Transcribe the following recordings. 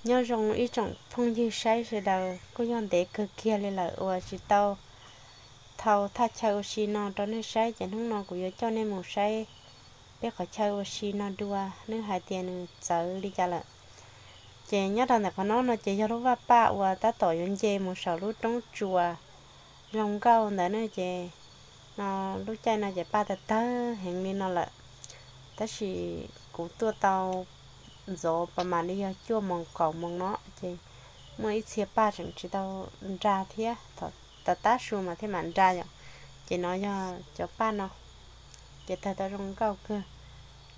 Nyob zoo ib tsoom phooj ywg saib sawv daws, kuj yog ntev kawg kiag li lawm uas tsis tau thau thaj chaw ua si no rau nej saib, ces hnub no kuv yuav coj nej mus saib peb qhov chaw ua si no dua, nws hais tias nws txawv li cas lawm. Ces nyob rau ntawm qhov no no ces yog lub vaj paj uas tab tom yuav nce mus saum lub roob tsuas zoo nkauj ntawd ne. Ces no lub caij no ces paj tawg tawg heev li no lawm, tab sis kuv tuaj tau ntxov pas mam li yog cuaj moos kaum moos no, ces muaj ib txhia paj tseem tsis tau nra thiab, thaum tav tab su mas thiaj mam nra yom. Ces no yog cov paj no, ces tawg tau zoo nkauj kawg.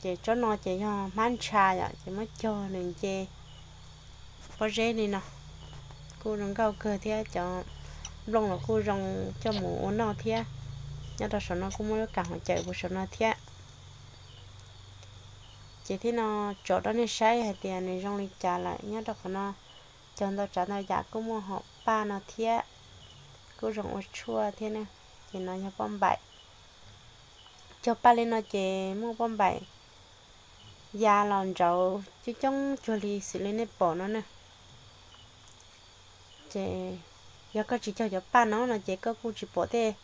Ces tsob no ces yog hmab ntsha yom, ces muab cog nws nce pob zeb li no, kuj zoo nkauj kawg thiab. Cov nplooj los kuj zoo coj mus ua noj thiab. Nyob rau saum no kuj muaj lub kas hauv cawm puv saum no thiab. Ces thiab no tsom rau nej saib hais tias nws zoo li cas lawm. Nyob rau qhov no cog ntau tsav ntau yam, kuj muaj hom paj no thiab, kuj zoo ua tshuaj thiab ne. Ces no yog poj npaim. Cog paj li no ces muaj poj npaim ya los ntsauv coob coob cuag li xws li nej pom no na. Ces yog koj tsis cog cov paj no no ces koj kuj tsis pom tej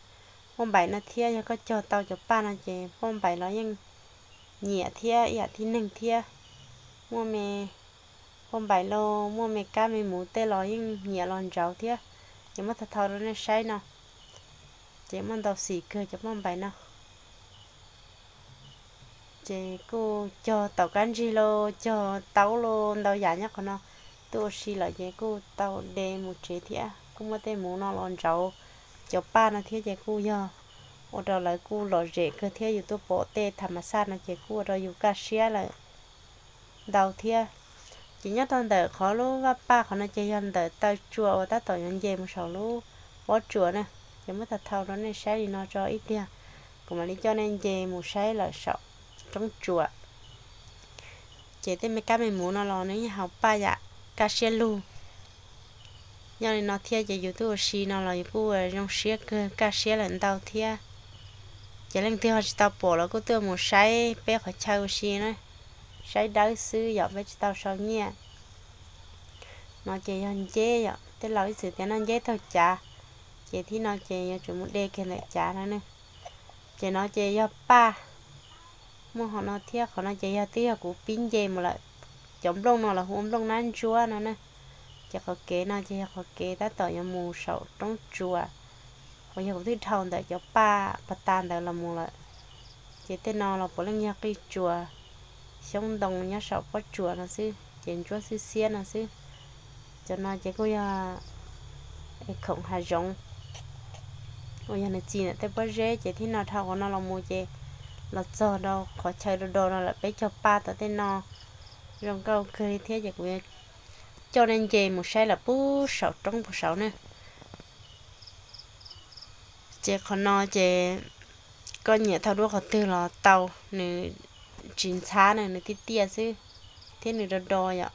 poj npaim no thiab. Yog koj cog tau cov paj no ces poj npaim los yeej nyiam thiab ib yam tib neeg thiab. Muaj me poj npaim los muaj me kab me muv tej los yeej nyiam los ntsauv thiab. Ces muab thau thau rau nej saib no, ces muaj ntau xim kawg cov poj npaim no. Ces kuj cog taum kab ntsig los cog taub los ntau yam nyob qhov no, tuaj ua si lawm ces kuj tau de mus tsev thiab. Kuj muaj tej muv no los ntsauv cov paj no thiab, ces kuj yog ua rau lawv kuj lom zem kawg thiab. Yus tuaj pom tej tham mas xaj no ces kuj ua rau yus kaj siab lawm ntau thiab. Ces nyob rau ntawm qhov lub vaj paj qhov no ces yog ntawm taw tsua uas tab tom yuav nce mus saum lub pob tsuas na. Ces muab thau thau rau nej saib li no tso ib pliag, kuv mam li coj nej nce mus saib lawm saum roob tsuas. Ces tej me kab me muv no los nws yeej haus paj yam kaj siab lug. Nyob li no thiab ces yus tuaj ua si no los yus kuj zoo siab kawg, kaj siab lawm ntau thiab. Ces leej twg ho tsis tau pom los kuj tuaj mus saib peb qhov chaw ua si na, saib dawb xwb yom, peb tsis tau sau nyiaj. No ces yog nceb yom, tej laus ib txwm tias noj nceb taug cav, ces thib no ces yuav tsum mus de kiag ntawm cav no ne. Ces no ces yog paj, muaj hom no thiab. Qhov no ces yog twb yog kuv pib nce mus lawm. Cov nplooj no los hu ua nplooj nab ntsuab no na. Ces qhov kev no ces yog qhov kev tab tom yuav mus saum roob tsuas, uas yog kuv twb dhau ntawm cov paj pas tas ntawd los mus lawm. Ces tej no los puav leej yog qij tsuas xyoob ntoo nyob saum pob tsuas no xwb, ces ntsuab xwb xiab no xwb. Cov no ces kuj yog khoom hav zoov uas yog nws txi ntawm tej pob zeb. Ces thib no dhau qhov no los mus ces los txog rau qhov chaw do do no lawm. Peb cog paj tom tej no zoo nkauj kawg li thiab, ces kuv coj nej nce mus saib lawm puag saum roob puag saud na. Ces qhov no ces koj nyiam thau duab qhov twg los tau, nws tsis ntxhab na, nws tiaj tiaj xwb thiab nws do do yom.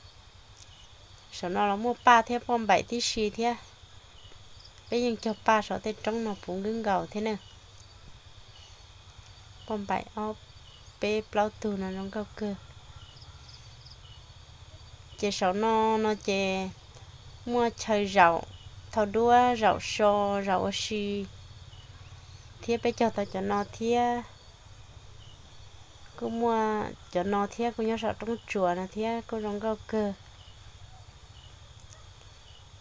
Saum no los muaj paj thiab poj npaim tib si thiab. Peb yeej cog paj saum tej roob no puv nkwb nkaus thiab na. Poj npaim ob peb plaub tug no zoo nkauj kawg. Ces saum no no ces muaj chaw zaum, thau duab, zaum so, zaum ua si thiab. Peb cog tau cov no thiab. Kuj muaj cov no thiab, kuj nyob saum roob tsuas no thiab, kuj zoo nkauj kawg.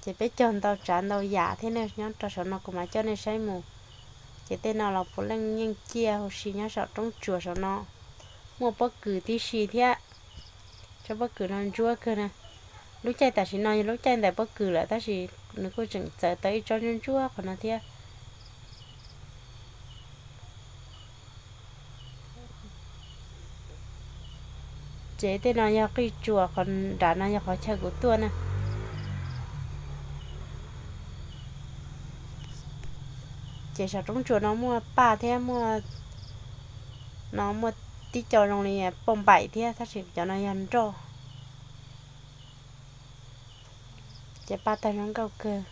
Ces peb cog ntau tsav ntau yam thiab ne, nyob rau saum no kuv mam coj nej saib mus. Ces tej no los puav leej yeej ciaj huv si nyob saum roob tsuas saum no. Muaj pob kws tib si thiab. Tsob pob kws no ntsuab kawg na. Lub caij tam sim no yog lub caij ntawm pob kws lawm, tab sis nws kuj tseem txawv tau ib tsob ntsuab ntsuab qhov no thiab. Ces tej no yog qij tsuas, qhov nram no yog qhov chaw kuv tuaj na. Ces saum roob tsuas no muaj paj thiab, muaj, no muaj tib co zoo li poj npaim thiab, tab sis cov no yog nroj. Ces paj tawg zoo nkauj kawg.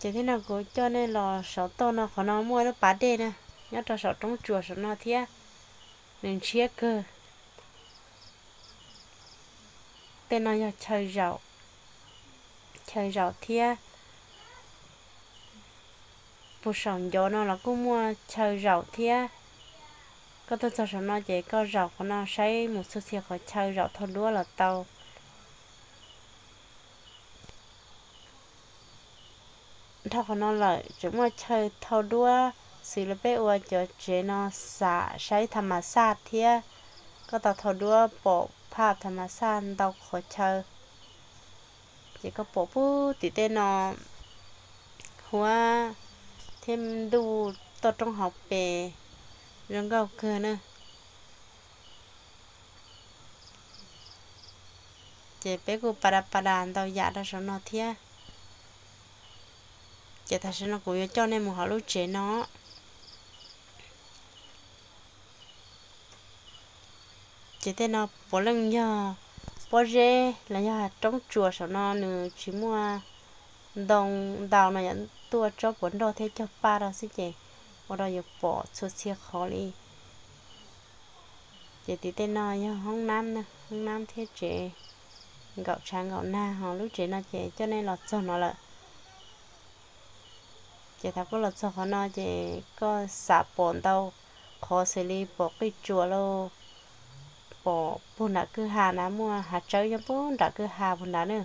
Ces thiab no kuv coj nej los saum toj no, qhov no muaj lub pas dej na, nyob rau saum roob tsuas saum no thiab. Nws ntshiab kawg. Tej no yog chaw zaum, chaw zaum thiab. Puag saum ncov no los kuj muaj chaw zaum thiab. Koj tuaj txog saum no ces koj zaum qhov no saib mus txhua txhia qhov chaw zaum thau duab los tau. Dhau qhov no lawm tseem muaj chaw thau duab xws li peb ua cov tsev no, xam saib tham mas xaj thiab. Koj tau thau duab pom phaj tham mas xaj ntau qhov chaw. Ces koj pom puag tim tej no huab thiab ntuj toj roob hauv pes zoo nkauj kawg na. Ces peb kuj pa da pa da ntau yam rau saum no thiab. Ces tam sim no kuv yuav coj nej mus hauv lub tsev no. Ces tej no puav leej yog pob zeb los yog roob tsuas, saum no nws tsis muaj ntoo ntau no yom, tuaj tsob puav nroj thiab cog paj rau xwb ces ua rau yuav pom txhua txhia qhov li. Ces tim tej no yog hoob nab na, hoob nab thiab tsev nkaum tshav nkaum nag, ho lub tsev no ces coj nej los txog no lawm. Ces thaum koj los txog qhov no ces koj xam pom ntau qhov xws li pom qij tsuas lauj, pom puag nram kwj ha na, muaj hav tsawb nyob puag nram kwj ha puag nrad na.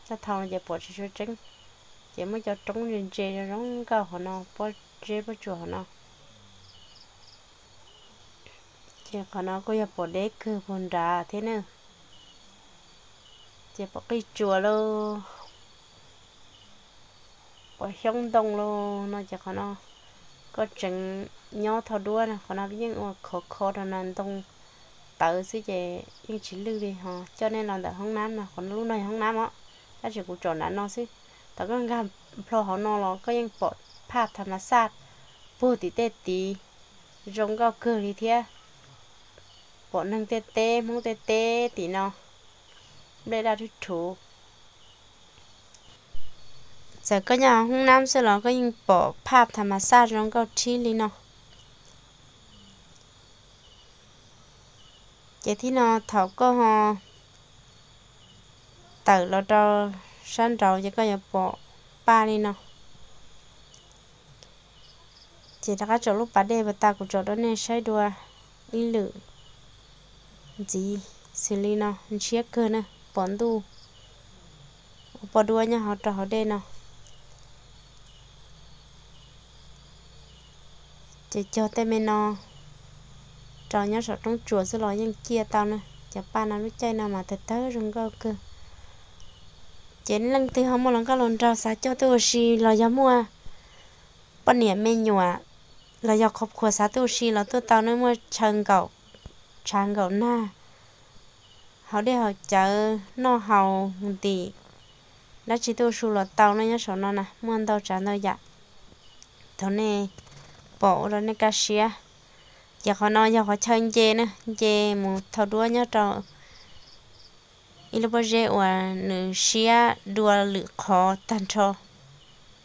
Txoj thau no ces pom tsis tshua tseeb, ces muaj cov roob ntse ntse zoo zoo nkauj hauv no, pob zeb pob tsuas hauv no. Ces qhov no kuj yog pom deb kawg puag nrad thiab na. Ces pom qij tsuas lauj, pom xyoob ntoo lauj no ces qhov no koj tseem nyob thau duab no, qhov no yeej ua khov kho rau na, ntoo tawv xwb ces yeej tsis lwj li. Ho coj nej los ntawm hoob nab no, qhov lub no yog hoob nab os, tab sis kuv tsom nram no xwb. Thaum koj nkag plho hauv no los koj yeej pom phaj tham mas xaj puag tim tej tid zoo nkauj kawg li thiab. Pom neeg tej teb, Hmoob tej teb tim no, nplej daj rhuv rhuv. Txawm koj nyob hoob nab xwb los koj yeej pom phaj tham mas xaj zoo nkauj rhib li no. Ces thib no thaum koj ho tawm los rau sab nraud ces koj yuav pom paj li no. Ces rov qab tsom lub pas dej puas tas, kuv tsom rau nej saib dua ib lwm ntxiv. Xws li no ntshiab kawg na, pom ntuj ua poj duab nyob hauv rau hauv dej no. Ces cog tej me no rau nyob saum roob tsuas xwb los yeej ciaj tau na. Cov paj no lub caij no mas tawg tawg zoo nkauj kawg. Ces leej twg ho muaj hluas nkauj hluas nraug xav coj tuaj ua si los yog muaj poj niam me nyuam los yog qhov khuas xav tuaj ua si los tuaj tau na, muaj chaw nkaum tshav nkaum nag, haus dej haus cawv noj haus mus ntim, dab tsi tuaj ua su los tau no. Nyob saum no na muaj ntau tsav ntau yam, thov nej pom ua rau nej kaj siab. Ces qhov no yog qhov chaw nce na, nce mus thau duab nyob rau ib lub pob zeb uas nws siab dua lwm qhov tag nrho,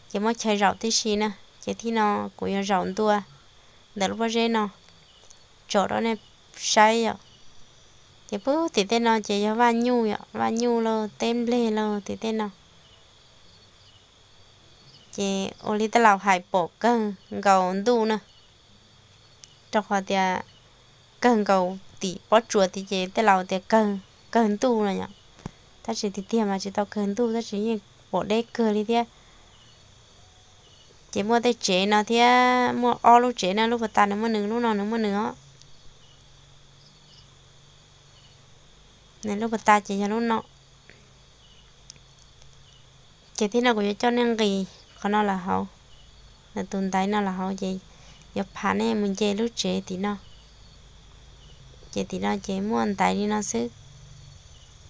ces muab chaw zaum tib si na. Ces thib no kuv yuav zaum ntua ntawm lub pob zeb no tsom rau nej saib yom. Ces puag tim tej no ces yog vaj nyuj yom, vaj nyuj lauj, teb npleg lauj, tim tej no. Ces ua li tej laus hais pom kawg nkaus ntuj na, rau qhov tias kawg nkaus tim pob tsuas tid ces tej laus tias kawg, kawg ntuj no yom. Tab sis tiag tiag mas tsis tau kawg ntuj, tab sis yeej pom deb kawg li thiab. Ces muaj tej tsev no thiab, muaj ob lub tsev na, lub puag ta nws muaj nws, lub no nws muaj nws os. Nws lub puag ta ces yog lub no. Ces thib no kuv yuav coj nej nqis qhov no los hauv, nws tus ntaiv no los hauv ces yuav phav nej mus nce lub tsev tim no. Ces tim no ces muaj ntaiv li no xwb,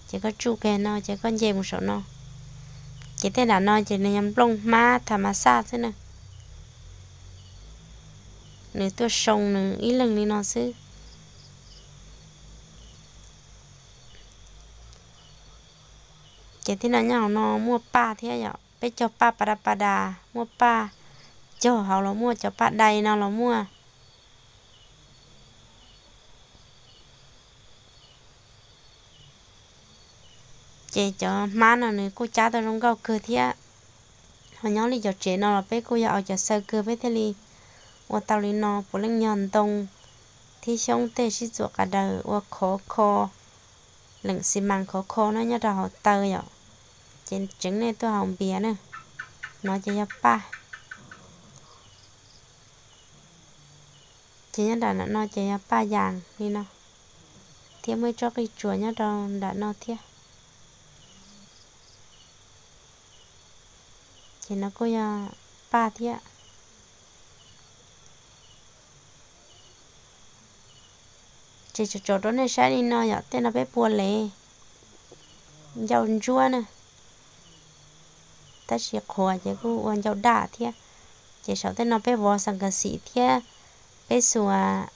ces koj tsuj kiag no ces koj nce mus saum no. Ces tej nram no ces nws yog nplooj hmab tham mas xaj xwb na, nws tuaj soo nws ib leeg li no xwb. Ces thib no nyob hauv no muaj paj thiab yom, peb cog paj pas da pas da, muaj paj cog hauv los muaj, cov paj dai no los muaj. Ces cov hmab no nws kuj cab tau zoo nkauj kawg thiab. Ho nyob li cov tsev no los peb kuj yog aus cov xaw kawg peb thiaj li ua tau li no, puav leej yog ntoo thiab xyoob tej sib txuam qas daws ua khov kho, leem xi mas khov kho no nyob rau hauv taw yom. Ces tseev nej tuaj haus npias na. No ces yog paj. Ces nyob nram no ces yog paj yas li no, thiab muaj ib tsob qij tsuas nyob rau nram no thiab. Ces no kuj yog paj thiab. Ces tsom tsom rau nej saib li no yom, tej no peb pua lev ncauj ntsuab na, tab sis qhuav ces kuj ua ncauj daj thiab. Ces saum tej no peb vov xas kas xim thiab peb xuas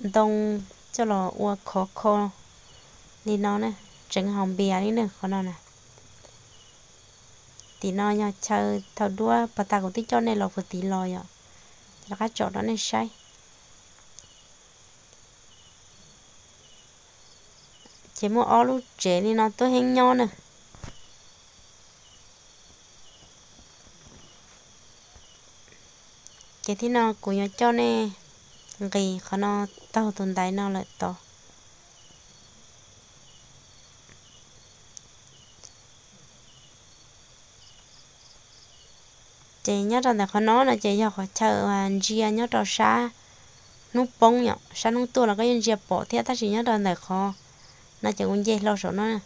ntoo coj los ua khov kho li no na, tseev haus npias li na qhov no na. Tim no yog chaw thaum duab pog tas kuv twb coj nej los puag tid los yom, rov qab tsom rau nej saib. Ces muaj ob lub tsev li no tuab heeb nyob na. Ces thib no kuv yuav coj nej nqis qhov no taug tus ntaiv no lawm tod. Ces nyob rau ntawm qhov no no ces yog qhov chaw uas ntsia nyob rau sab hnub poob yom, sab hnub tuaj los koj yeej ntsia pom thiab, tab sis nyob rau ntawm qhov no ces kuv nce hlo saum no.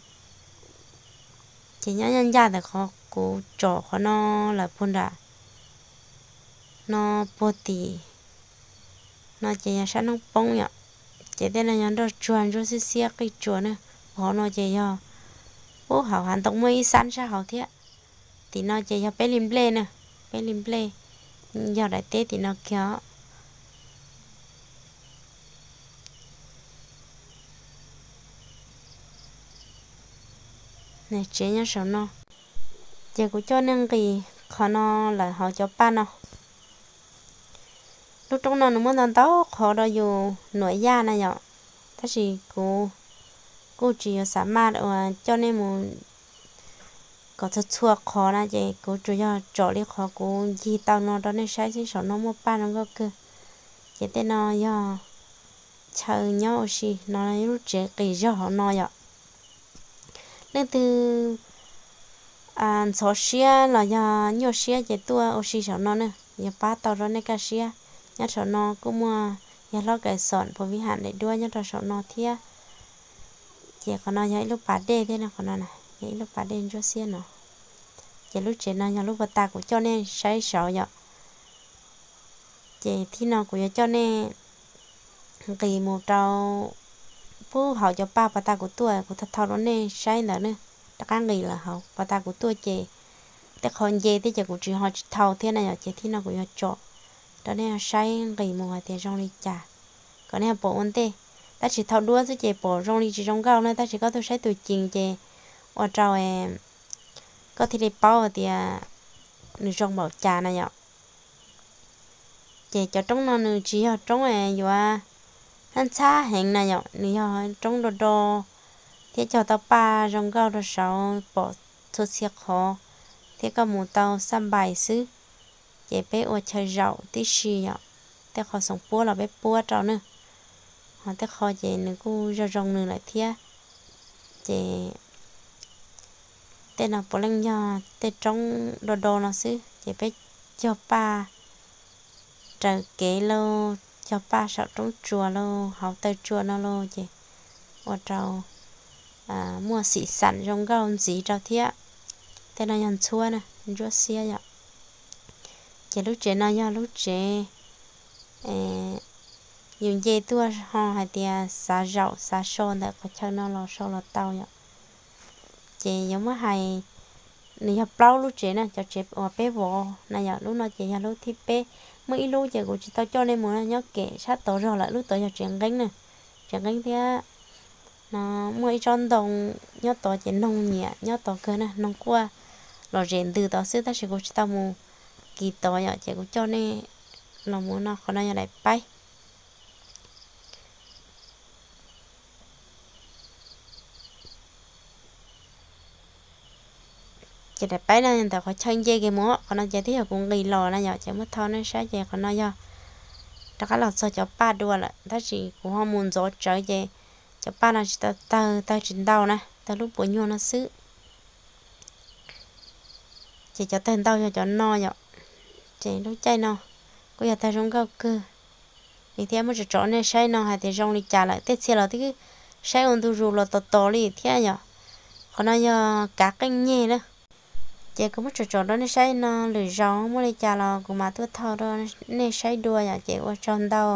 Ces nyob ncaj ncaj ntawm qhov kuv tsom qhov no lawm puag nram no puag tim no ces yog sab hnub poob yom. Ces tej no yog nroj tsuag ntsuab xiab xiab qij tsuas na. Qhov no ces yog ub hauv hav ntoo muaj ib xab sab hauv thiab. Tim no ces yog peb li nplej na, peb li nplej yog daim teb tim no kiag os. Tsev nyob saum no. Ces kuv coj nej nqis qhov no lawm hauv cov paj no. Lub roob no nws muaj ntau ntau qhov rau yus nuam yaj na yom, tab sis kuv kuj tsis yuav xav maj uas coj nej mus kom txhua txhua qhov na, ces kuv tsuas yog tsom li qhov kuv ncig tau no rau nej saib xwb. Saum no muaj paj zoo nkauj kawg. Ces tej no yog chaw nyob ua si no, lub tsev qis zog hauv no yom. Leej twg ntxhov siab los yog nyuaj siab ces tuaj ua si saum no na, yog pab tau rau nej kaj siab. Nyob saum no kuj muaj yog hlob Kais Xom puas Vib Ham daim duab nyob rau saum no thiab. Ces qhov no yog ib lub pas dej thiab, qhov no yog ib lub pas dej ntsuab xiab no. Ces lub tsev no yog lub pov tas kuv coj nej saib saud yom. Ces thib no kuv yuav coj nej nqis mus rau pub hauv cov paj pov tas kuv tuaj, kuv thau thau rau nej saib ntawd ne. Rov qab nqis lawm hauv pov tas kuv tuaj ces tej qho nce thiab ces kuv tsis ho tsis thau thiab na yom. Ces thib no kuv yuav tsom rau nej saib nqis mus hais tias zoo li cas, kom nej pom ua ntej. Tab sis thau duab xwb ces pom zoo li tsis zoo nkauj na, tab sis koj tuaj saib tus cees ces ua rau koj thiaj li paub tias nws zoo npaum cas na yom. Ces cov roob no nws tsis yog roob yuav ntxhab ntxhab heev na yom, nws yog roob do do thiab cog tau paj zoo nkauj rau saud pom txhua txhia qhov, thiab koj mus tau xaj npais xwb. Ces peb ua chaw zaum tib si yom, tej qho xoom puab los peb puab rau na, ho tej qho ces nws kuj zoo zoo nws lawm thiab. Ces tej no puav leej yog tej roob do do no xwb, ces peb cog paj raws kev lauj, cog paj saum roob tsuas lauj, hauv taw tsua no lauj, ces ua rau muaj xim xam zoo nkauj ntxiv rau thiab. Tej no yog ntxhuab na, ntsuab xiab yom. Ces lub tsev no yog lub tsev yus nce tuaj ho hais tias xav zaum xav so ntawm qhov chaw no los so los tau yom. Ces yuav muab hais, nws yog plaub lub tsev na, cov tsev uas peb vov na yom, lub no ces yog lub thib peb. Muaj ib lub ces kuv tsis tau coj nej mus na, nyob kem sab tod zog lawm, lub tod yog tsev nqeeb na, tsev nqeeb thiab no muaj ib tsob ntoo nyob tod ces noog nyiam nyob tod kawg na, noog quaj los zem ntws tod xwb, tab sis kuv tsis tau mus kis tod yom, ces kuv coj nej los mus no, qhov no yog daim paib. Ces daim paib no ntawm qhov chaw nce kiag mus, qhov no ces twb yog kuv nqis los na yom, ces muab thaij nej saib ces qhov no yog rov qab los txog cov paj dua lawm, tab sis kuv ho mus ntxov tsawv ces cov paj no tsis tau tawg, tawg tsis ntau na, tawg lub puas nyuag no xwb. Ces cov tawg ntau yog cov no yom. Ces lub caij no kuj yog tawg zoo nkauj kawg li thiab. Muab tsom tsom nej saib no hais tias zoo li cas lawm, tej txhia los twb saib ua ntu zus los tos tos li thiab yom. Qhov no yog kav qeej nyeg na. Ces kuv muab tsom tsom rau nej saib no, lwm zaus muaj li cas los kuv mam tuaj thaij rau nej saib dua yom. Ces ua tsaug ntau.